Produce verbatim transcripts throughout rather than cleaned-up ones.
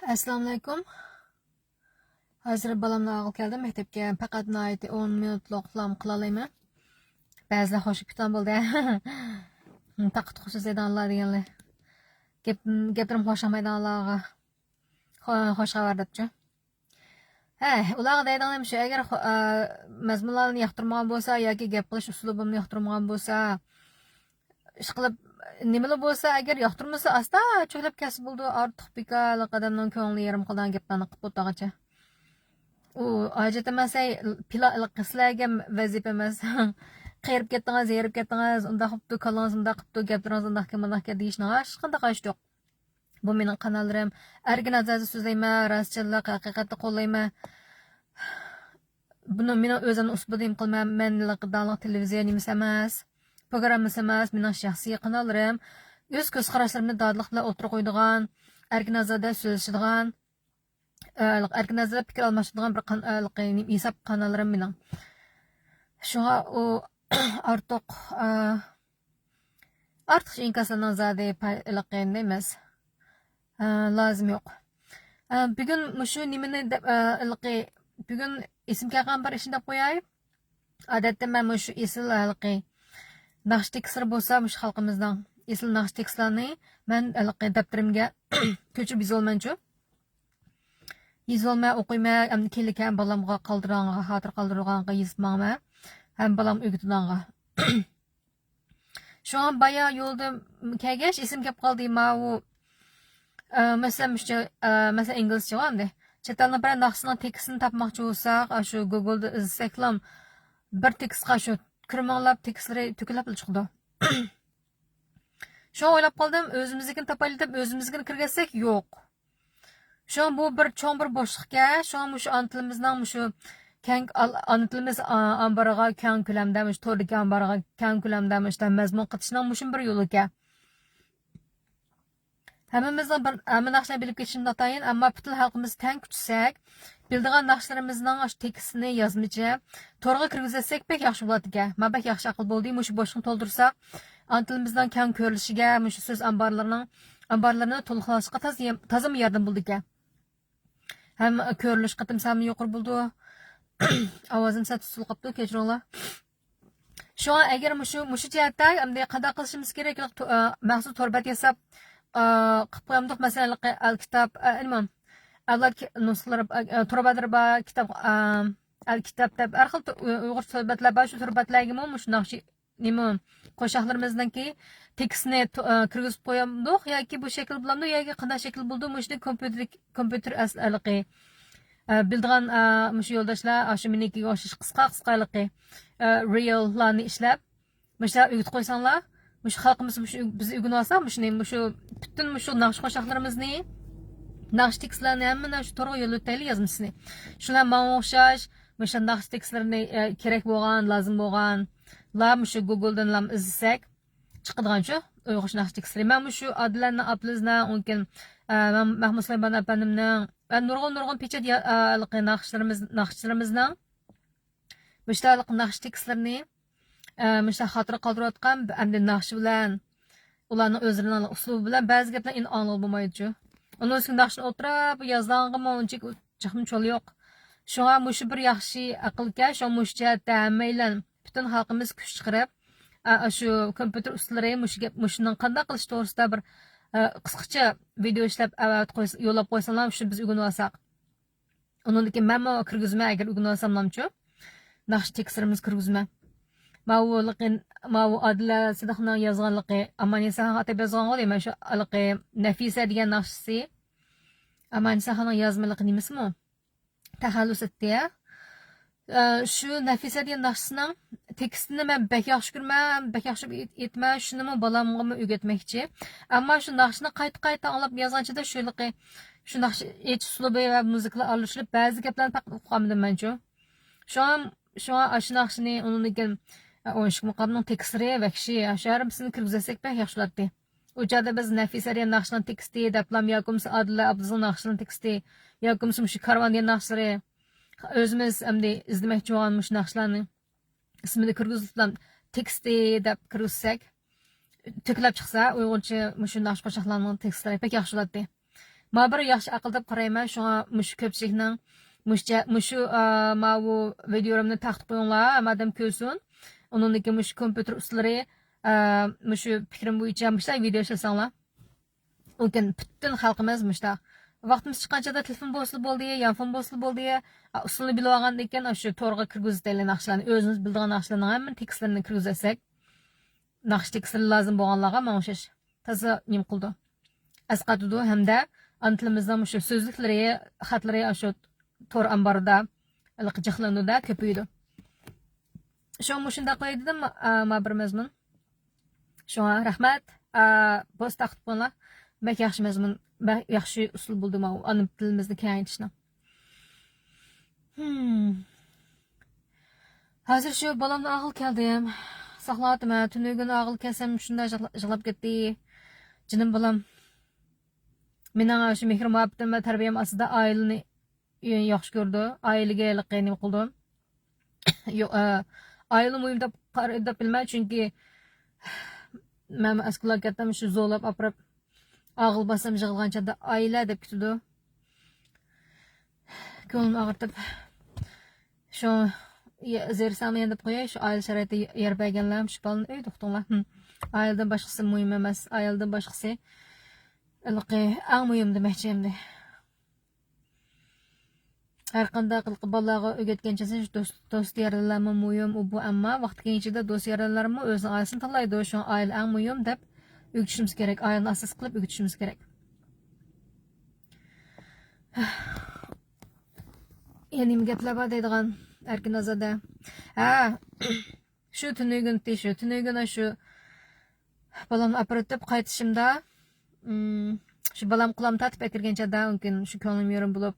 ئەسسالامۇئەلەيكۇم. ھازىر بالامنى ئالغىلى كەلدىم مەكتەپكە. پەقەت ناھايىتى ئون مىنۇتلۇقلام قىلالايمەن. بەزىلەر خوش كېتىدىغان بولدى. تاقىتى قۇرۇق سۆزلەيدىغانلار دېگەنلەر. گەپ، گەپلىرىم خوشلاشمايدىغانلارغا خو-، خوش خەۋەر دەپچۇ. ھە، ئۇلارغا دەيدىغىنىم شۇ، ئەگەر خو-، ئا، مەزمۇنلارنى ياقتۇرمىغان بولسا ياكى گەپ قىلىش ئۇسلۇبۇمنى ياقتۇرمىغان بولسا، ئىشقىلىپ، نېمىلا بولسا، ئەگەر ياقتۇرمىسا، ئاستا چۆكلەپ كەتسە بولىدۇ. ئارتۇق بىكارلىق ئادەمنىڭ كۆڭلىنى يېرىم قىلىدىغان گەپلەرنى قىلىپ ئولتۇرغىچە. ئۇ ھاجەت ئەمەس، ھەي، پىلا-، سىلەرگە ۋەزىپە ئەمەس. قېرىپ كەتتىڭىز، ھېرىپ كەتتىڭىز، ئۇنداق قىپتۇ، كاللىڭىز ئۇنداق قىپتۇ، گەپلىرىڭىز ئۇنداق ئىكەن، مۇنداق ئىكەن دېيىشنىڭ ھېچقانداق ھاجىتى يوق. بۇ مېنىڭ قاناللىرىم. ئەركىن ئازادە سۆزلەيمەن، راستچىللىق، ھەقىقەتنى قوللايمەن. بۇنى مېنىڭ ئۆزۈمنىڭ ئۇسلۇبىدا نېمە قىلىمەن، مەن داڭلىق تېلېۋىزىيە نېمىسى ئەمەس، پروگراممىسى ئەمەس، مېنىڭ شەخسىي قاناللىرىم. ئۆز كۆز قاراشلىرىمنى دادىللىق بىلەن ئوتتۇرىغا قويىدىغان، ئەركىن ئازادە سۆزلىشىدىغان، ئە، ئەركىن ئازادە پىكىر ئالماشتۇرىدىغان بىر قان-، ئە، ھېساب قاناللىرىم مېنىڭ. شۇڭا ئۇ ئارتۇق، ئە، ئارتۇقچە ئىنكاسلارنىڭ زادى پاي-، ھېلىقى نېمە ئەمەس. ئە، لازىمى يوق. ئە، بۈگۈن مۇشۇ نېمىنى دەپ، ئە، ھېلىقى بۈگۈن ئېسىمگە كەلگەن بىر ئىشنى دەپ قوياي. ئادەتتە مەن مۇشۇ ئېسىل ھېلىقى ناخشا تېكىستلىرى بولسا، مۇشۇ خەلقىمىزنىڭ ئېسىل ناخشا تېكىستلىرىنى مەن ھېلىقى دەپتىرىمگە كۆچۈرۈپ يېزىۋالىمەنچۇ. يېزىۋالىمەن، ئوقۇيمەن، ئەمدى كېيىنلىكى ھەم بالامغا قالدۇرغانغا، خاتىرە قالدۇرغانغا يېزىپ ماڭىمەن. ھەم بالام ئۆگىتىدىغانغا. شۇڭا بايا يولدا كەلگەچ ئېسىمگە كەپ قالدى، ماۋۇ، ئە، مەسىلەن، مۇشۇ، ئە، مەسىلەن، ئىنگلىزچە ئەمدى. چەت ئەلنىڭ بىرەر ناخشىسىنىڭ تېكىستىنى تاپماقچى بولساق، ئاشۇ گوگلدا ئىزدىسەكلا، بىر تېكىستقا شۇ كىرمىڭلاپ تېكىستلىرى تۆكۈلۈپلا چىقىدۇ. شۇڭا ئويلاپ قالدىم، ئۆزىمىزنىڭكىنى تاپايلى دەپ، ئۆزىمىزنىڭكىنى كىرگۈزسەك يوق. شۇڭا بۇ بىر چوڭ بىر بوشلۇقكەن. شۇڭا مۇشۇ ئانا تىلىمىزنىڭ مۇشۇ كەڭ، ئانا تىلىمىز ئامبىرىغا كەڭ كۆلەمدە، مۇشۇ توردىكى ئامبارغا كەڭ كۆلەمدە مۇشۇ مەزمۇن قېتىشنىڭ مۇشۇ بىر يولىكەن. ھەممىمىزنىڭ بىر، ھەممە ناخشىلارنى بىلىپ كېتىشىمىز ناتايىن، ئەمما پۈتۈن خەلقىمىز تەڭ كۈچىسەك، بىلىدىغان ناخشىلىرىمىزنىڭ ئاشۇ تېكىستىنى يازمىچە تورغا كىرگۈزەتسەك بەك ياخشى بولاتتىكەن. مانا بەك ياخشى ئەقىل بولدى، مۇشۇ بوشلۇقنى تولدۇرساق، ئانا تىلىمىزنىڭ كەڭ كۆرۈلۈشىگە، مۇشۇ سۆز ئامبارلىرىنىڭ، ئامبارلىرىنى تولۇقلاشقا تازا، تازىمۇ ياردەم بولىدىكەن. ھەم كۆرۈلۈش قېتىم سانى يۇقىرى بولىدۇ. ئاۋازىم سەل تۇتۇلۇپ قاپتۇ، كەچۈرۈڭلار. شۇڭا ئەگەر مۇشۇ، مۇشۇ جەھەتتە ئەمدى قانداق قىلىشىمىز كېرەك؟ تو-، ئە، مەخسۇس تور بەت ياساپ، ئە، قىلىپ قويامدۇق، مەسىلەن، ھېلىقى ئەلكىتاب، ئە، نېمە؟ ئەۋلاد ك-، نۇسخىلىرى، ئە، تور بەتلىرى بار، كىتاب، ئە، ئەلكىتاب دەپ ھەر خىل تو-، ئۇيغۇرچە تور بەتلەر بار، شۇ تور بەتلەرگىمۇ مۇشۇ ناخشا، نېمە، قوشاقلىرىمىزنىڭكى تېكىستىنى تو-، ئە، كىرگۈزۈپ قويامدۇق ياكى بۇ شەكىل بولامدۇ ياكى قانداق شەكىل بولىدۇ؟ مۇشۇنى كومپيۇتېر، كومپيۇتېر ئەس-، ھېلىقى، ئە، بىلىدىغان، ئە، مۇشۇ يولداشلار، ئاشۇ مېنىڭكىگە ئوخشاش قىسقا، قىسقا ھېلىقى، ئە، رېللارنى ئىشلەپ، مۇشۇنداق ئۆگىتىپ قويساڭلار، مۇشۇ خەلقىمىز مۇشۇ، بىز ئۆگىنىۋالساق، مۇشۇنى، مۇشۇ پۈتۈن مۇشۇ ناخشا قوشاقلىرىمىزنى، ناخشا تېكىستلىرىنى ھەممىنى شۇ تورغا يوللىتەيلى يازمىسىنى. شۇلار ماڭا ئوخشاش مۇشۇ ناخشا تېكىستلىرىنى، ئە، كېرەك بولغان، لازىم بولغانلار مۇشۇ گوگلدىن ئىزدىسەك، چىقىدىغانچۇ ئۇيغۇرچە ناخشا تېكىستلىرى. مەن مۇشۇ ئادىلەنىڭ ئاپىلىزنىڭ، ئۇنكىن، ئە، مەم-، مەخمۇت سۇلايمان ئەپەندىمنىڭ ۋە نۇرغۇن، نۇرغۇن پېچەت يا-، ئە، ھېلىقى ناخشىلىرىمىز، ناخشىچىلىرىمىزنىڭ مۇشۇنداق ناخشا تېكىستلىرىنى، ئە، مۇشۇنداق خاتىرە قالدۇرۇۋاتقان، ئەمدى ناخشا بىلەن، ئۇلارنىڭ ئۆزلىرىنىڭ ئۇسلۇبى بىلەن بەزى گەپلەرنى ئېنىق ئاڭلىغىلى بولمايدۇچۇ. ئۇنىڭ ئۈستىگە ناخشىنى ئولتۇرۇپ يازىدىغانغىمۇ ئۇنچىلىك تېخىمۇ چولى يوق. شۇڭا مۇشۇ بىر ياخشى ئەقىلكەن، شۇڭا مۇشۇ جەھەتتە ھەممەيلەن، پۈتۈن خەلقىمىز كۈچ چىقىرىپ، ئە، شۇ كومپيۇتېر ئۇستىلىرى مۇشۇ گەپ، مۇشۇنىڭ قانداق قىلىش توغرىسىدا بىر، ئە، قىسقىچە ۋىدېئو ئىشلەپ ئەۋەتىپ قويس-، يوللاپ قويساڭلار، شۇ بىز ئۆگىنىۋالساق. ئۇنىڭدىن كېيىن مەنمۇ كىرگۈزىمەن، ئەگەر ئۆگىنىۋالساملامچۇ. ناخشا تېكىستلىرىمىزنى كىرگۈزىمەن. ماۋۇ لىقى، ماۋۇ ئادىلە سىدىقنىڭ يازغانلىقى، ئامانىساخان ئاتاپ يازغانغۇ دەيمەن، شۇ ھېلىقى نەفىسە دېگەن ناخشىسى. ئامانىساخاننىڭ يازمىلىقى نېمىسىمۇ؟ تەخەللۇس ئېتىتتى، ھە؟ ئە، شۇ نەفىسە دېگەن ناخشىسىنىڭ تېكىستىنى مەن بەك ياخشى كۆرىمەن، بەك ياخشى ئېيت-، ئېيتىمەن، شۇنىمۇ بالامغىمۇ ئۆگەتمەكچى. ئەمما شۇ ناخشىنى قايتا-قايتا ئاڭلاپ يازغانچىدا شۇ ھېلىقى، شۇ ناخشا ئېيتىش ئۇسلۇبى ۋە مۇزىكىلار ئارىلىشىپ، بەزى گەپلەرنى پەقەت ئۇقالمىدىم مەنچۇ. شۇڭا، شۇڭا ئاشۇ ناخشىنى ئۇنىڭدىن كېيىن، ئە، ئون ئىككى مۇقامنىڭ تېكىستلىرى ۋەھشىي، ئاشۇ ھەممىسىنى كىرگۈزەتسەك بەك ياخشى بولاتتى. ئۇ چاغدا بىز نەفىسە دېگەن ناخشىنىڭ تېكىستى دەپلام ياكى بولمىسا ئادىلە ئابلىزنىڭ ناخشىنىڭ تېكىستى ياكى بولمىسا مۇشۇ كارۋان دېگەن ناخشىلىرى، ئۆزىمىز ئەمدى ئىزدىمەكچى بولغان مۇشۇ ناخشىلارنى ئىسمىنى كىرگۈزۈپلا تېكىستى دەپ كىرگۈزسەك، تۆكۈلۈپ چىقسا، ئۇيغۇرچە مۇشۇ ناخشا قوشاقلارنىڭ تېكىستلىرى بەك ياخشى بولاتتى. ما بىر ياخشى ئەقىل دەپ قارايمەن. شۇڭا مۇشۇ كۆپچىلىكنىڭ مۇشۇ، مۇشۇ، ئا، ماۋۇ ۋىدېئولىرىمنى تارقىتىپ قويۇڭلار، ھەممە ئادەم كۆرسۇن. ئۇنىڭدىن كېيىن مۇشۇ كومپيۇتېر ئۇستىلىرى، ئا، مۇشۇ پىكرىم بويىچە مۇشۇنداق ۋىدېئو ئىشلىسەڭلار. ئۇنكىن پۈتۈن خەلقىمىز مۇشۇنداق. ۋاقتىمىز چىققان چاغدا تېلېفون بولسىلا بولدى، يانفون بولسىلا بولدى. ئا، ئۇسۇلنى بىلىۋالغاندىن كېيىن، ئاشۇ تورغا كىرگۈزۈۋېتەيلى ناخشىلارنى. ئۆزىمىز بىلىدىغان ناخشىلارنىڭ ھەممە تېكىستلىرىنى كىرگۈزەتسەك، ناخشا تېكىستلىرى لازىم بولغانلارغا ماڭا ئوخشاش تازا نېمە قىلىدۇ، ئەسقاتىدۇ ھەمدە ئانا تىلىمىزنىڭ مۇشۇ سۆزلۈكلىرى، خەتلىرى ئاشۇ تور ئامباردا ھېلىقى جىقلىنىدۇ-دە، كۆپىيىدۇ. شۇڭا مۇشۇنداق قوياي دېدىم، ما، ما بىر مەزمۇن. شۇڭا رەھمەت. ئا، بوس تاقىتىپ قويۇڭلار. بەك ياخشى مەزمۇن، بەك ياخشى ئۇسۇل بولدى ماۋۇ ئانا تىلىمىزنى كېڭەيتىشنىڭ. ھازىر شۇ بالامنى ئاغىل كەلدىم. ساقلاۋاتىمەن. تۈنۈگۈن ئاغىل كەلسەم شۇنداق يىغلا-، يىغلاپ كەتتى. جېنىم بالام. مېنىڭ شۇ مېھىر مۇھەببىتىم ۋە تەربىيەم ئاستىدا ئائىلىنى ياخشى كۆرىدۇ. ئائىلىگە ھېلىقى نېمە قىلىدۇ. يو-، ئە، ئائىلە مۇھىم دەپ قار-، دەپ بىلمەن، چۈنكى مەن ئەسكىلا كەتتىم، شۇ زورلاپ ئاپىرىپ ئاغىل باسسام يىغلىغان چاغدا ئائىلە دەپ كېتىدۇ. كۆڭلۈمنى ئاغرىتىپ، شۇ زېرىسەڭمۇ يەنە دەپ قوياي، شۇ ئائىلە شارائىتى يار بەرگەنلەر، شۇ بالىنى ئۆيدە ئۇقتۇڭلار. ھىم. ئائىلىدىن باشقىسى مۇھىم ئەمەس، ئائىلىدىن باشقىسى ھېلىقى ئەڭ مۇھىم دېمەكچى ئەمدى. ھەرقانداق ھېلىقى بالىلارغا ئۆگەتكەن چاغدا دوست، دوست يارەنلەرمۇ مۇھىم، ئۇ بۇ، ئەمما ۋاقتى كەلگەن چېغىدا دوست يارەنلەرمۇ ئۆزىنىڭ ئائىلىسىنى تاللايدۇ، شۇڭا ئائىلە ئەڭ مۇھىم دەپ ئۆگىتىشىمىز كېرەك، ئائىلىنى ئاساس قىلىپ ئۆگىتىشىمىز كېرەك. يەنە نېمە گەپلەر بار دەيدىغان، ئەركىن ئازادە؟ ھە، شۇ تۈنۈگۈن، شۇ تۈنۈگۈن شۇ بالامنى ئاپىرىۋېتىپ قايتىشىمدا، ئىم، شۇ بالام قۇلامنى تارتىپ ئەكىرگەن چاغدا، ئۇنكىن شۇ كۆڭلۈم يېرىم بولۇپ،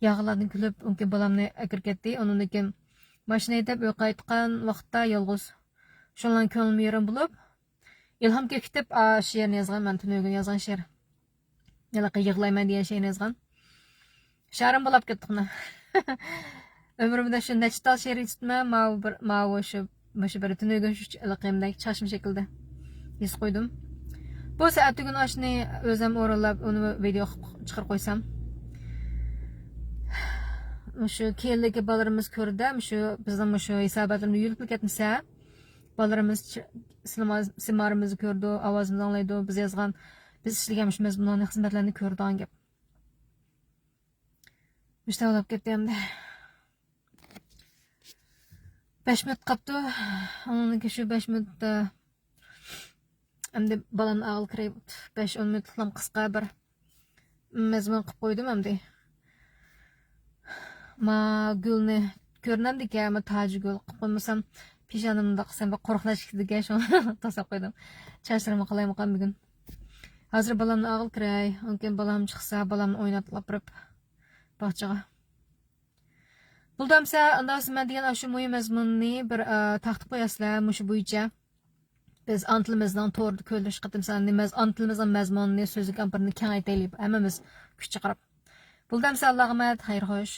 ياغىلاردىن كۈلۈپ، ئۇنكىن بالامنى ئەكىرىپ كەتتى. ئۇنىڭدىن كېيىن ماشىنا ھەيدەپ ئۆيگە قايتقان ۋاقىتتا يالغۇز. شۇنىڭ كۆڭلۈم يېرىم بولۇپ، ئىلھام كېكىتىپ، ئا، شېئىرنى يازغان، مەن تۈنۈگۈن يازغان شېئىر. ھېلىقى يىغلايمەن دېگەن شېئىرنى يازغان. شېئىرىم بولاپ كەتتى قۇنا. ئۆمرۈمدە شۇ نەچچە تال شېئىر يېزىپتىمەن، ماۋۇ بىر، ماۋۇ شۇ، مۇشۇ بىر تۈنۈگۈن شۇ ھېلىقى نېمىدەك چاچما شەكلىدە يېزىپ قويدۇم. بولسا ئەتىگۈن ئاشۇنى ئۆزۈم ئورۇنلاپ، ئۇنى ۋىدېئو قىلىپ چىقىرىپ قويسام. مۇشۇ كېيىنلىكى بالىلىرىمىز كۆردى، مۇشۇ بىزنىڭ مۇشۇ ھېساباتلىرىمىز يۈرۈپلا كەتمىسە، بالىلىرىمىز چ-، سىما-، سىمارىمىزنى كۆرىدۇ، ئاۋازىمىزنى ئاڭلايدۇ، بىز يازغان، بىز ئىشلىگەن مۇشۇ مەزمۇنلارنى، خىزمەتلەرنى كۆرىدىغان گەپ. مۇشۇنداق بولۇپ كەتتى ئەمدى. بەش مىنۇت قاپتۇ. ئاندىن كېيىن شۇ بەش مىنۇتتا ئەمدى بالامنى ئاغىل كىرەي، بەش ئون مىنۇتلۇقلام قىسقا بىر مەزمۇن قىلىپ قويدۇم ئەمدى. ما گۈلنى كۆرۈنەمدىكەن، ما تاجىگۈل قىلىپ قويمىسام، پېشانەم مۇنداق قىلسام بىر قورقۇنچ كېتىدىكەن، شۇڭا توساپ قويدۇم. چاچلىرىمنى قىلايمىقان بۈگۈن. ھازىر بالامنى ئاغىل كىرەي، ئۇنكىن بالام چىقسا، بالامنى ئويناتقىلى ئاپىرىپ باغچىغا. بولدى ئەمسە، ئۇنداق بولسا مەن دېگەن ئاشۇ مۇھىم مەزمۇننى بىر، ئە، تارقىتىپ قوياسىلەر، مۇشۇ بويىچە. بىز ئانا تىلىمىزنىڭ توردا كۆرۈلۈش قېتىم سانىنى، مەز-، ئانا تىلىمىزنىڭ مەزمۇنىنى، سۆزلۈك ئامبىرىنى كېڭەيتەيلى، ھەممىمىز كۈچ چىقىرىپ. بولدى ئەمسە، ئاللاغا ئامانەت، خەير خوش.